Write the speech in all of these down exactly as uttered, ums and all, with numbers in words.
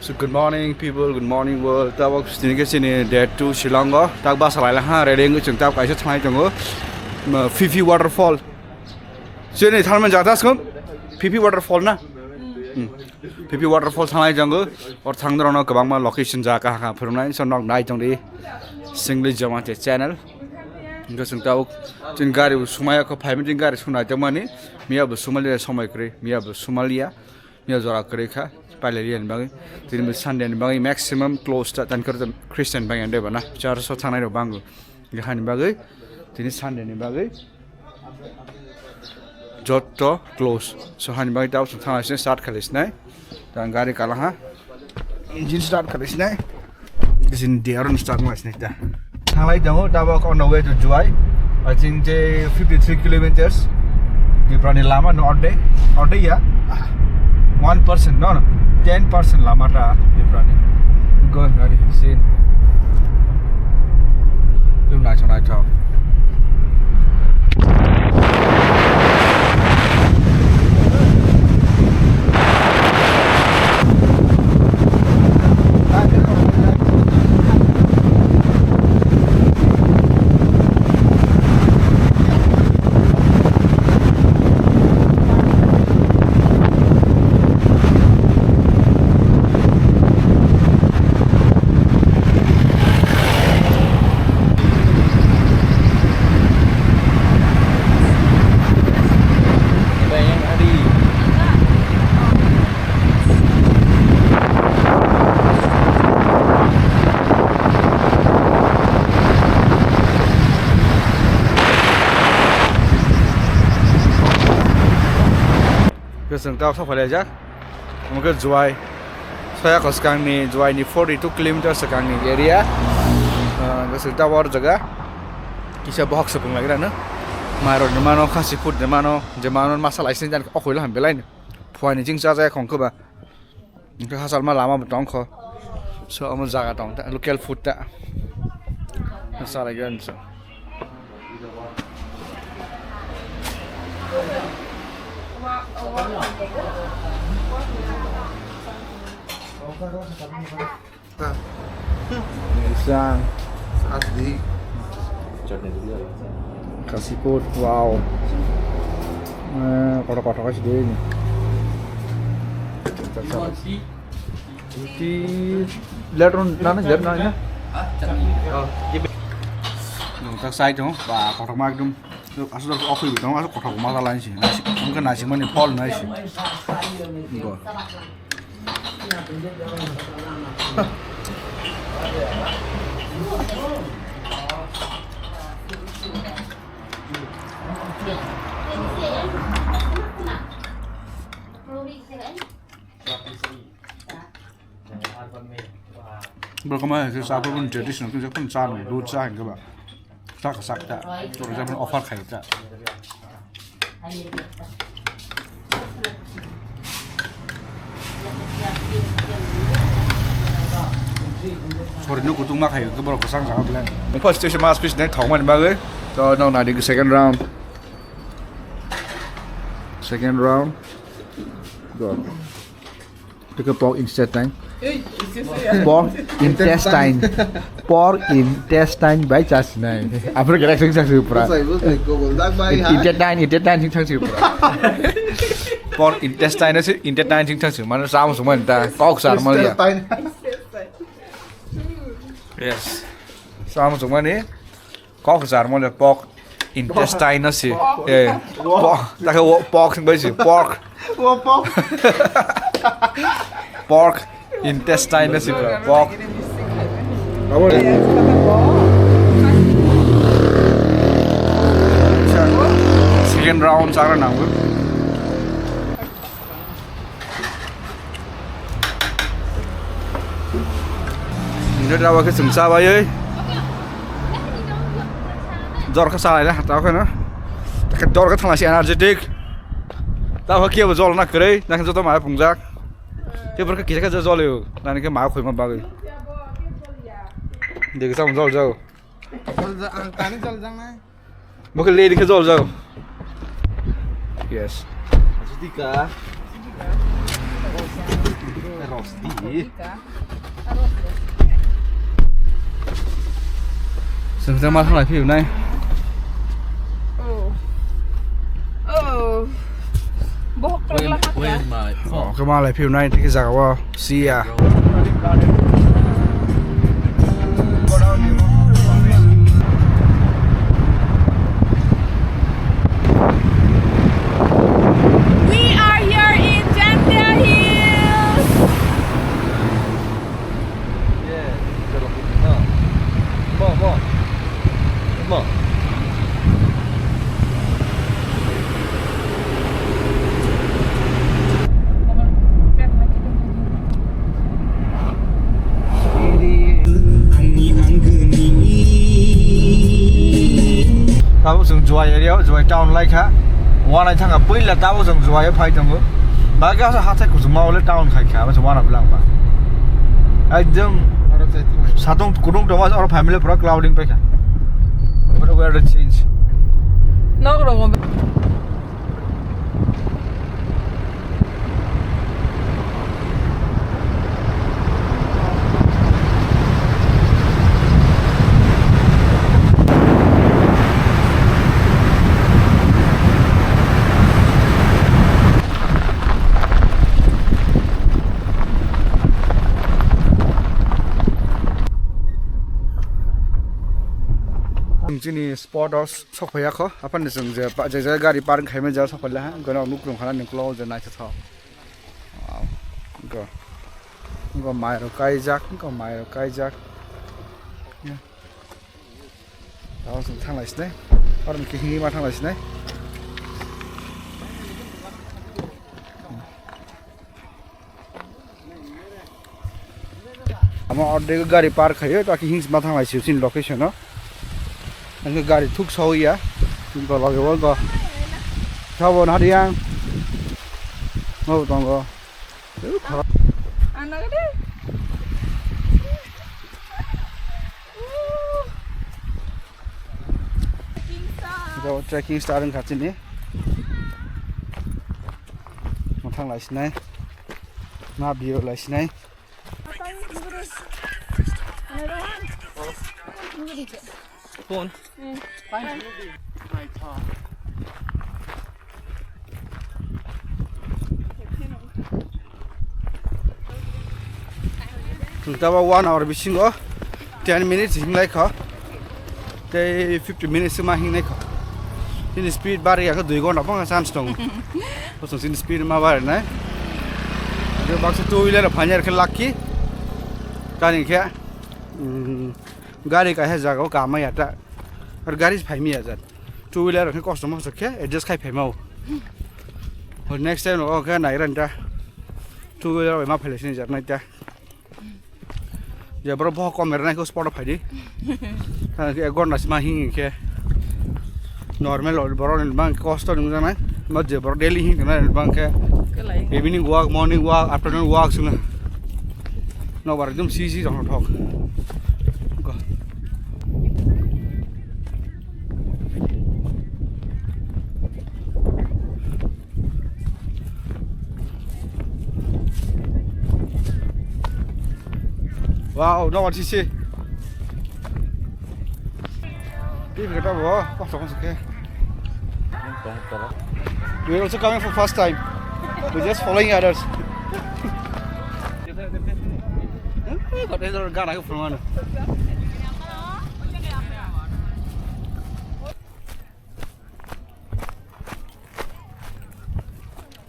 So, good morning, people. Good morning, world. Tabok sini ke sini day two Shillong o. Tak bus lai ha, ready wngwi chwng tabok kaisa thanglai tongo. Ma, Phi Phi waterfall. Sini tharmani jaga ta skon? Phi Phi waterfall na? Hmm. Phi Phi waterfall thanglai tongo. Or thangdrono kwbangma location jaga ha phwrwngnai. So, nok nai tong di. Singli Jomate channel. Wngkha chwng tabok chini gari bo sumaya kho, phaimani chini gari sunai tongmani. Miya bo sumalia somoi kwrwi, miya bo sumalia. Miya jora kwrwi kha, pailai riyani bagwi. Tini bo Sunday ni bagwi maximum close ta, tani kwrwi Christian bagwi ang deba na. Church o thangnai rok bango. Hani bagwi, tini Sunday ni bagwi jotto close. So hani bagwi tabok chwng thangna sini start khalai sinai. Tang gari kala ha. Engine start khalai sinai. Engine de aron start khalai sinai ta. Thanglai tongo tabok on the way to Jowai. I think je fifty three kilometers. Tiprani lama no orde, orde ya. One percent no, no. Ten percent lama ta Tiprani. Go, gari, sin. Tum naithok naithok. Kwchwng tabok sok phailaijak. Omo khe Jowai. Soya kwchwkangni Jowai ni forty two kilometers swkangni area. Ah, kwchwng tabok o jaga. Kisa bohok se pung lagira no. Mairok ni mano, khasi food ni mano, je mano masa laisini jan okhoi laham belai no. Phuani jing cha jaya khong khe ba. Hwnkhe hachal ma lama bo tong kho. So omo jaga tong ta, local food ta. Salai gani so. Sang. Asli. Khasi food, wow. Eh, kotor kotor kasi deh ini. Roti, letron nana jar nana. Nung tak sai dong, ba kotor mak dum. Asal okhoi dong, asal kotor ma lain sih. Nasi, mungkin nasi mana pol nasi. Go. Borok ma se sa pun traditional kisa pun sa no dud sa hingke ba. Sak sak ta. Tor jabon offer khai ta. Sori no kutung ma khai ke borok kwchang jaga belai. First station masterpiece nai thok mani bagwi. To nong nadi second round. Second round. Go. Tike pork intestine. Pork intestine. Pork intestine bai chasi nai. Aphuru khe sing chasi pura. Intestine, intestine sing chasi pura. Pork intestine se intestine sing chasi. Mano sam sumanta. Kok sar mano ya. Yes. Sam sumani. Kok jar mo le pork intestine no si. Eh, pork. Ta khe wo pork sing bai si. Pork. Wo pork. Pork intestine no si, bro. Pork. Second round sana nanggo. Nini dawa khe chwng cha bai oi. Jor khe cha lai le hata khe no. Khe jor khe thang lai si energetic. Ta khe bo jol na kwrwi, na khe joto ma pungjak. Khe bor khe kisa khe jol yo, na ni khe ma khoi ma bagwi. De khe cha jol jao. Jol ja, ang tani jol jang nai. Bo khe le ri khe jol jao. Yes. Judika. Chwng tei ma thanglai phiyoknai. Oh. Oh. Bohok pala haka. Oh, khe ma lai phiyoknai tei khe jaga o siya. We are here in Jaintia Hills. Tabuk chwng Jowai area o, Jowai town lai kha. Wanai thangkha puila, tabuk chwng Jowai o phai tongo. Bagwi asa hathai kuchukma o le town khai kha, abo se wanapla wngkha. Ekdom satung kutung tongma oro family pura clouding paikha. Oro weather change. Nok rogo. Chini spot o sok phaiya kho, aphani chwng je pa-, je jaga gari park khaimani jaga sok phailaha, gana nuk rung khana nuklo je naithothok. Wow. Go. Go mai rok kaijak, go mai rok kaijak. Ya. Tamo chwng thanglai sinai. Oro ni khe himwi ma thanglai sinai. Amo ordek gari park khaio, ta khe himwi ma thanglai sio chini location o. Ang gari thuk sawi ya. Go loge o go. Sabo na yang. Mo tongo. Ang nagade. Go trekking start wngkha chini. Mo thanglai sinai. Ma view lai sinai. Phone. Chwng tabo one hour bisingo ten minutes hinglai kho. Tei fifty minutes ma hingnai kho. Chini speed bari ya khe dui ghonta bwkha chance tongo. Bosong chini speed ma bari nai. Ado baksa two wheeler phanyar khe lucky. Tani khe, mm, gari kaisa jaga o kama ya ta. Ar gari phai mi ya jat. Two wheeler khe kosto mosto khe adjust khai phai ma o. Next time o khe nai ran ta. Two wheeler bai ma phai le sini jat nai ta. Je borok bohok kom ernai khe spot o phaidi. Tang khe ek ghonta sima hing hing khe normal borok ni bang kosto nung janai. Ma je borok daily hing tongnai bang khe evening walk, morning walk, afternoon walk sung na. Nokbar ekdom si si tong thok. Wow, no one C C. People get up, oh, what the fuck? We are also coming for first time. We're just following others. Got another gun, I follow.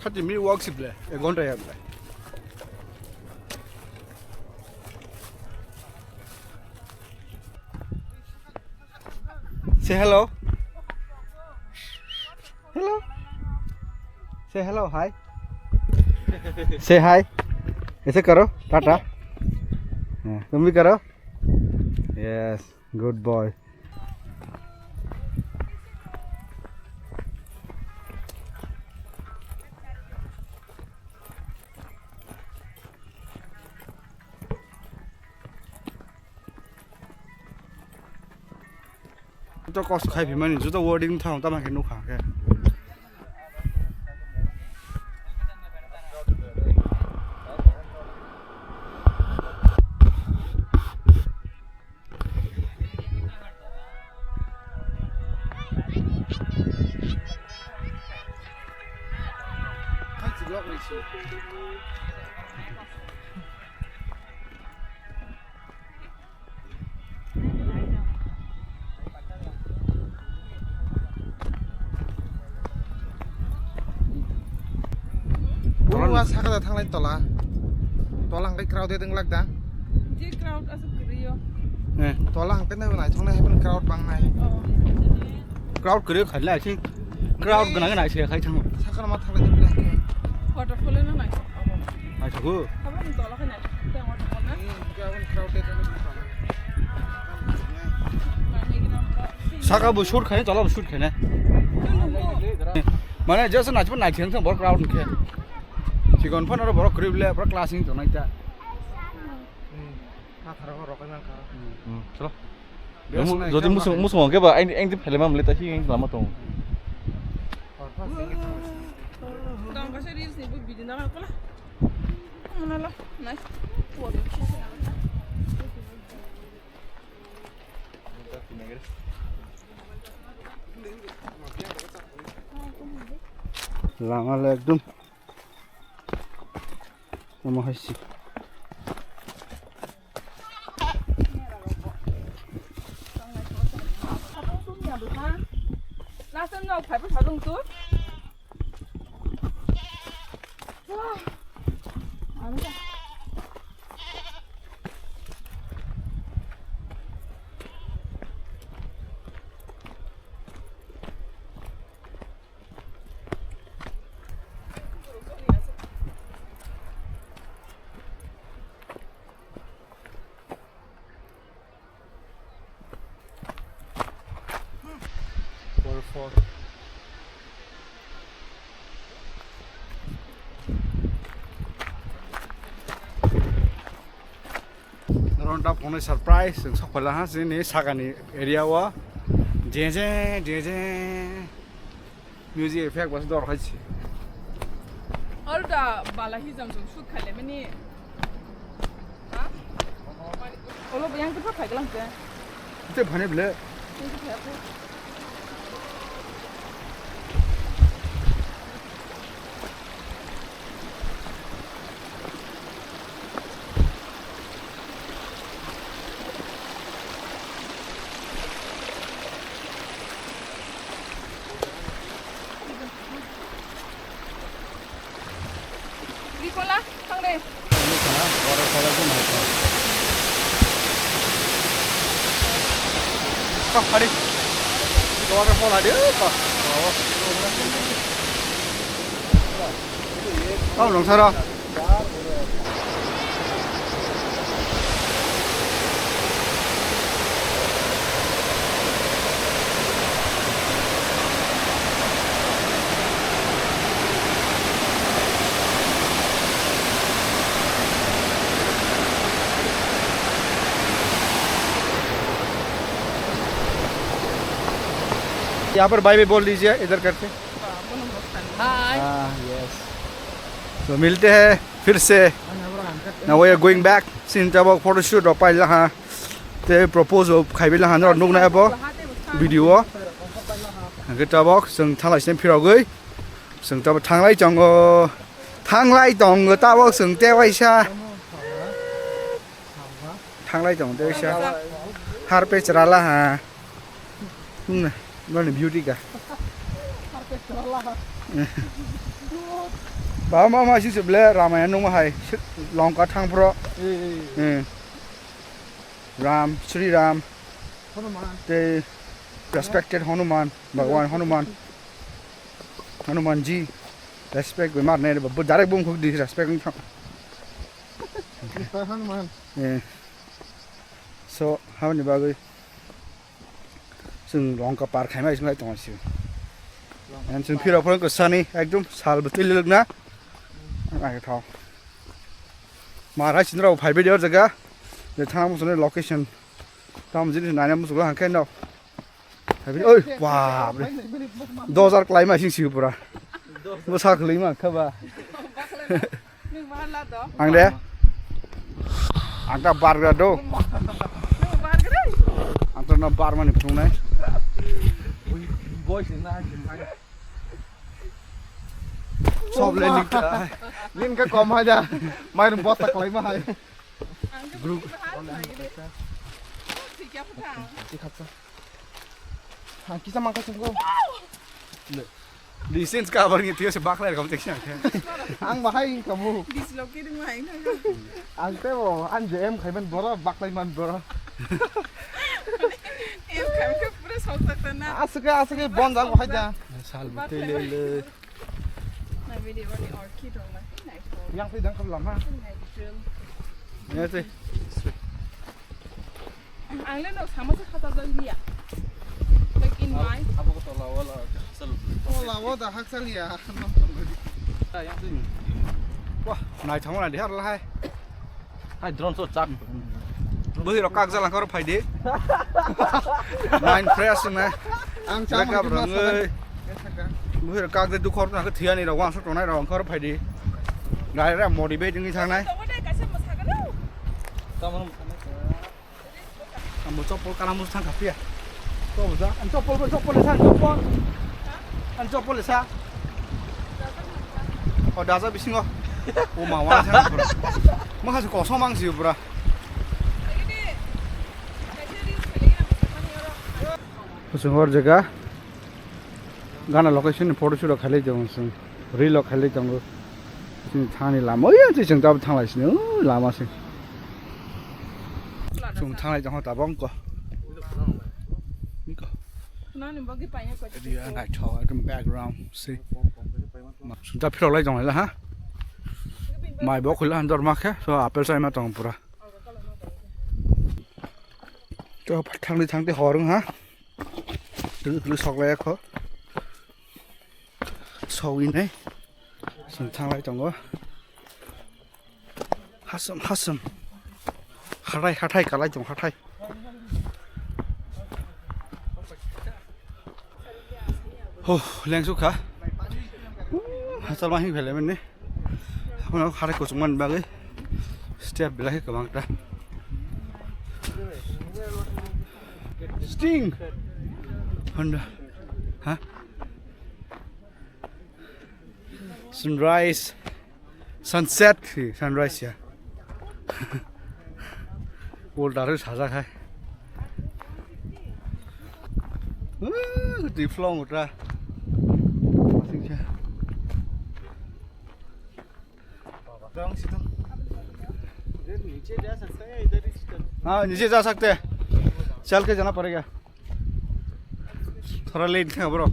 Thirty minute walk si ble, ek ghonta ya ble. Say hello. Hello. Say hello, hi. Say hi. ऐसे करो, टाटा। हाँ, तुम भी करो। Yes, good boy. Joto kosto khai phimani, joto wording thang tamo khe nukha khe. Buma sakada thanglai tola. Tola hwnkhe crowded wng lak da. Je crowd aswk kwrwi o. Eh. Tola hwnkhe naibo naithoknai, hai phano crowd bangnai. Oh. Crowd kwrwi khailai, I think. Crowd gwnang gwnang se khai thango. Sakano ma thanglai de bwlai hwnkhe. Waterfall no naithok. Naithogo. Habang tola khai naithok. Tei waterfall na. Hmm, hwnkhe aboni crowded wngwi tongkha. Saka bo shoot khaina, tola bo shoot khaina. Mane just naithok naithok thang bor crowd hwnkhe. Chikon phano oro borok kwrwi bwle, borok class wng tongnai ta. Hmm. Pathar rok rok mankha. Hmm, chalo. Jodi musung, musung hwnkhe ba, ang, ang twi phailai mamle ta, hi ang lama tong. Tong kaisa reels ni bo video na kala. Mana lo, nice. Lama le ekdom. Omo hai se. Last time no phaibo sabung tu. Waterfall. Ron ta phone surprise, chwng sok phaila ha, chini sakani area o. Je, je, je, je. Music effect bas dor khai se. Oro da bala hijam jong shoot khai le mani. Ha? Olo bayang tu phai galang te. Te phane ble. Te phai ko. Rikola, thang de. Kok hari. Waterfall ada apa? Oh, nong sara. यहाँ पर bye bye बोल दीजिए इधर करके। Hi. Ah, yes. So, मिलते हैं फिर से। Now we are going back. Sini tabok photoshoot rok paila ha. Te propose bo khaibai la ha, norok nuknai abo video o. Hwnkhe tabok chwng thanglai sini phirogwi. Chwng tabok thanglai tongo. Thanglai tongo tabok chwng te waisa. Thanglai tongo te waisa. Harpe chwrala ha. Wngna, noni beauty ka. Ba ma ma si se ble Ramayana nungma hai, Lanka thang phro. Eh. Ram, Sri Ram. Hanuman. Tei respected Hanuman, Bhagwan Hanuman. Hanuman ji, respect bai mar ne, direct bumkhuk di respect wng thang. Mister Hanuman. Eh. So, haboni bagwi chwng Lanka par khaima ising lai tongo sio. And chwng phirok phano kwsani ekdom sal bwtwi lwlwkna. Naithothok. Mar hai chwng rok phaibai de o jaga. Je thang bwswkni location. Tamo jini naina bwswk hangkhe no. Oi, bap re. Dos hajar kwlai ma sing siu pura. Bo sa kwlai ma kha ba. Ang de. Ang ta bar ga do. Ang ta na bar mani phung nai. Boy, sing na. Sob le ning ka. Nin ka kom hai da. Mai rum bosta klai ma hai. Ang ke Group. Buti bahar lagi deh. Sikya putang. Ki khatsa. Ha, kisa mangka sungko. Distance ka abar ngi tiyo se baklai kom teksa. Ang bahai kamu. Dislocating ma hai na. Ang te bo, ang J M khaiman bora, baklai man bora. Em kami ke pura sok tak na. Asuk asuk bon jang bahai ja. Sal butele. Na video ni orchid or nothing nice. Yang te dang kap lama. Nice. Ya te. Ang le no sama sa khata dal dia. Like in my. Abo ko tola wala sal. Tola wala haksal ya. Wah, nai thangma na dihar lahai. Hai drone so chak. Buhi rok kak jalang kor phai di. Mind fresh na. Ang chama Wake up rong ei. Buhi rok kak de dukhor na thiya ni rok wang so tonai rok kor phai di. Nai ra motivate ni thangnai. Tamo Ang bo chopol kana musu thang kha phiya. To bo ja. Ang chopol bo chopol sa chopol. Ang chopol sa. O daja bisingo. O ma wa sa pura. Ma ha ko so mang si pura. Kusung hor jaga. Gana location ni photo shoot khailai tongo chwng. Reel o khailai tongo. Chini thani lama. Oya chwng tabuk thanglai sini. Lama se. Chwng thanglai tongo tabuk ko. Area naithok ekdom background se. Chwng ta phirok lai tongo la ha. Mai bo khula handor ma khe. So apple sai ma tongo pura. To thangdi thangdi horung ha. Tulu tulu sok lai kho. Sogwi nai. Chwng thanglai tongo. Hasam hasam. Hathai hathai kalai tong hathai. Ho, lengsuk kha. Hachal ma hing phele mani. Hano hathai kuchuk man bagwi. Step belai kwbang ta. Sting. Honda. Ha? Sunrise. Sunset. Hi, sunrise ya. Pol daru sajak hai. Uh, di flong utra. Masing siya. हाँ, नीचे जा सकते हैं। चल के जाना पड़ेगा। थोड़ा लेट है, bro.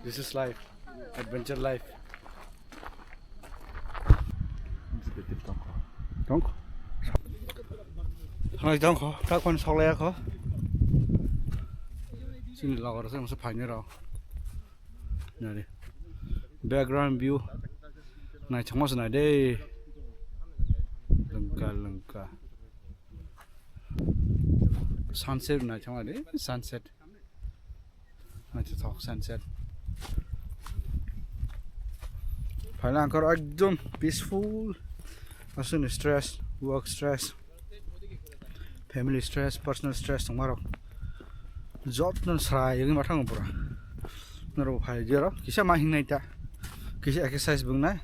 This is life, adventure life. Tongkho. Hanai tongkho, tak phone sok laya kho. Chini logor se masa phaini rok. Nari. Background view. Naithokma se nai de. Lengka lengka. Sunset naithokma de, sunset. Naithothok sunset. Phaina angkor ekdom peaceful. Aswkni stress, work stress, family stress, personal stress tongmarok. Jotno srai wngwi ma thango pura. Norok phai jero kisa ma hingnai ta. Kisa exercise bo wngnai.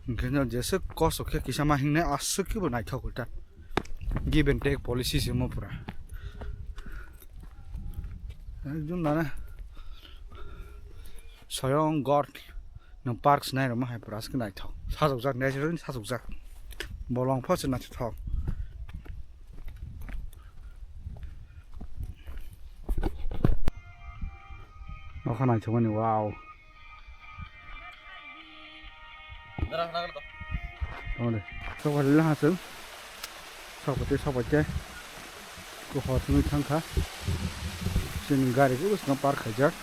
Hwnkhe no jeswk kosto khe kisa ma hingnai aswk khe bo naithok ta. Give and take policy se omo pura. Ekdom nana soyong God nwng park se nai rwma hai pura aswk naithok. Sajokjak natural sajokjak. Bolong pho se naithok. Nokha naithokmani wow. Tamo de. Sok bai le ha chwng. Sok bai tei sok bai tei. Ko hor thangwi thang kha. Chini gari khe bwskango park khaijak.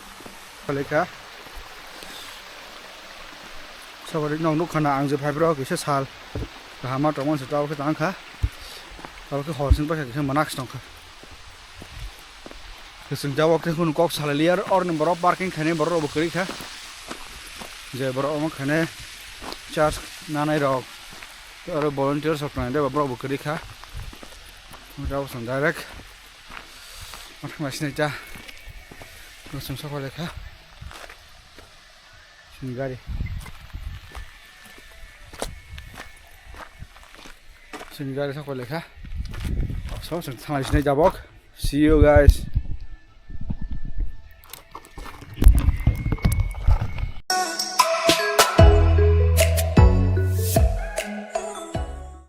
Phalai kha. Sok bai nok nuk khana ang je phai bro kisa sal. Kaham ma tongmani se tabuk khe tang kha. Tabuk khe hor chwng bai kha kisa manak se tong kha. Kwchwng jawok tei hwn kok salai liya, oroni borok parking khainai borok rokbo kwrwi kha. Je borok omo khainai charge nanai rok. Aro volunteer sok tongnai de, borok bo kwrwi kha. Abo chwng direct ma thangna sinai ta. Bo chwng sok lai kha. Chwng gari. Chwng gari sok lai kha. So chwng thangna sinai jabok. See you guys.